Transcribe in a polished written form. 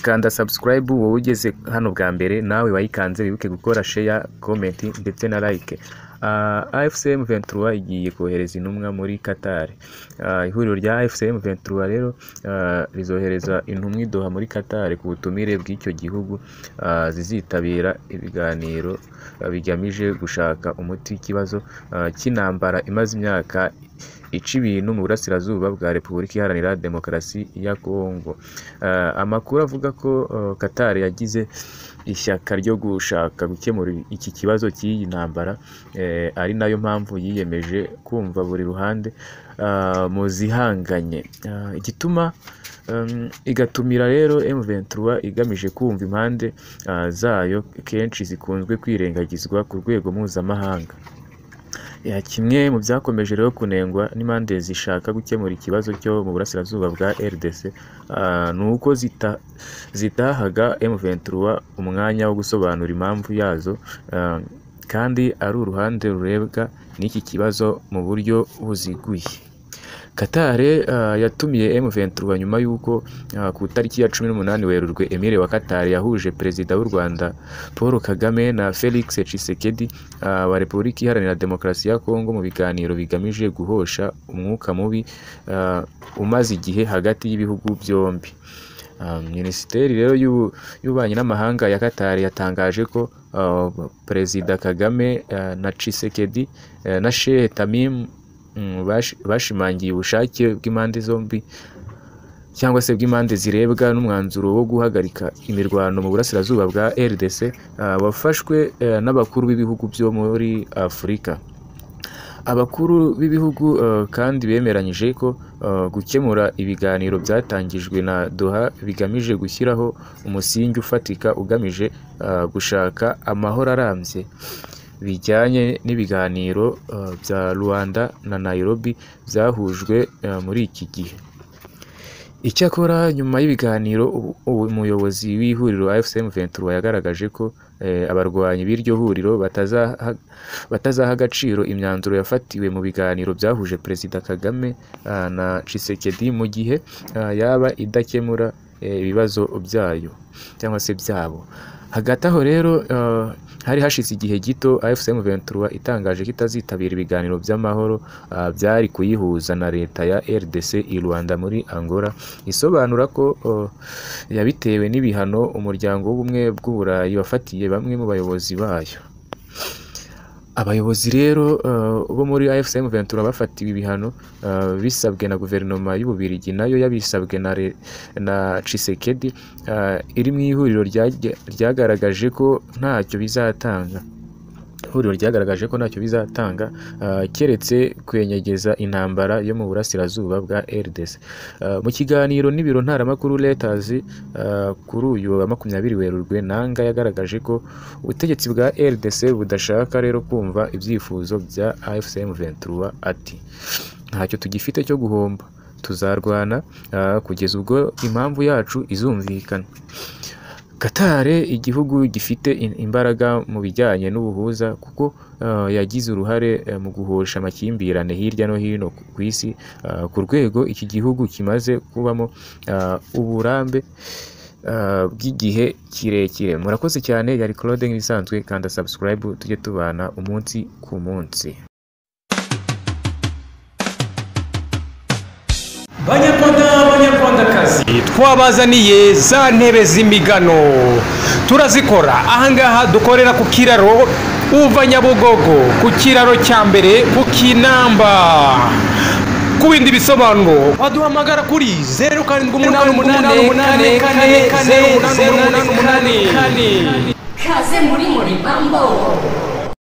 Kanda subscribe wowe ugeze hano bwa mbere, nawe wayikanze wibuke gukora share, comment ndetse na like. AFC M23 igiye kohereza intumwa muri Qatar. Ihuriro rya AFC M23 rero rizohereza intumwa i Doha muri Qatar ku butumire bw'icyo gihugu, zizitabira ibiganiro bigamije gushaka umuti w'ikibazo cy'intambara imaze imyaka ica ibintu mu burasirazuba bwa Repubulika Iharanira Demokarasi ya Kongo. Amakuru avuga ko Qatar yagize ishyaka ryo gushaka gukemura iki kibazo cy'iyi ntambara, ari nayo mpamvu yiyemeje kumva buri ruhande mu zihanganye. Igituma igatumira rero M23 igamije kumva impande zayo kenshi zikunzwe kwirengagizwa ku rwego mpuzamahanga. Kimwe mu byakomeje rero kunengwa n'impande zishaka gukemura ikibazo cyo mu burasirazuba bwa RDC, ni uko zitahaga M23 umwanya wo gusobanura impamvu yazo, kandi ari uruhande rurebwa n'iki kibazo mu buryo buziguye. Qatar yatumiye M23 nyuma y'uko ku tariki ya 18 Werurwe Emir wa Qatar yahuje Perezida w'u Rwanda Paul Kagame na Felix Tshisekedi wa Repubulika Iharanira Demokarasi ya Kongo mu biganiro bigamije guhosha umwuka mubi umaze igihe hagati y'ibihugu byombi. Minisiteri rero y'ububanyi n'amahanga ya Qatar yatangaje ko Perezida Kagame na Tshisekedi na Sheikh Tamim bashimangiye ubushake bw'impande zombi cyangwa se bw'impande zirebwa n'umwanzuro wo guhagarika imirwano mu burasirazuba bwa RDC, wafashwe n'abakuru b'ibihugu byo muri Afurika. Abakuru b'ibihugu kandi bemeranyije ko gukemura ibiganiro byatangijwe na Doha bigamije gushyiraho umusingi ufatika ugamije gushaka amahoro arambye, bijyanye n'ibiganiro bya Rwanda na Nairobi byahujwe muri iki gihe. Icyakora nyuma y'ibiganiro, umuyobozi w'ihuriro AFC M23 yagaragaje ko abarwanyi b'iryo huriro batazaha agaciro imyanzuro yafatiwe mu biganiro byahuje Perezida Kagame na Tshisekedi mu gihe yaba idakemura ibibazo byayo cyangwa se byabo. Hagati aho rero hari hashize igihe gito AFC M23 itangaje ko itazitabira ibiganiro by'amahoro byari kuyihuza na leta ya RDC i Rwanda muri Angola, isobanura ko yabitewe n'ibihano umuryango w'ubumwe bw'Uburayi wafatiye bamwe mu bayobozi bayo. Abayobozi rero bo muri AFC M23 bafatiwe ibihano bisabwe na guverinoma y'Ububirigi, nayo yabisabwe na Tshisekedi, iri mu ihuriro ryagaragaje ko ntacyo bizatanga. Ihuriro ryagaragaje ko ntacyo bizatanga keretse kwenyegeza intambara yo mu burasirazuba bwa RDC. Mu kiganiro n'ibiro ntaramakuru Reuters kuri uyu wa 20 Werurwe, Nanga yagaragaje ko ubutegetsi bwa RDC budashaka rero kumva ibyifuzo bya AFC M23, ati ntacyo tugifite cyo guhomba, tuzarwana kugeza ubwo impamvu yacu izumvikana. Qatar, igihugu gifite imbaraga mu bijyanye n'ubuhuza kuko yagize uruhare mu guhosha amakimbirane hirya no hino ku isi, ku rwego iki gihugu kimaze kubamo uburambe bw'igihe kirekire. Murakoze cyane, yari Claude nk'ibisanzwe, kanda subscribe tujye tubana umunsi ku munsi. Banyarwanda, banyarwandakazi, twabazaniye za ntebe z'imigano, turazikora ahangaha dukorera ku kiraro uva Nyabugogo, ku kiraro cya mbere ku Kinamba. Ku bindi bisobanuro waduhamagara kuri 0 7 8 8 4 0 8 8 8. Kaze muri Moribambo.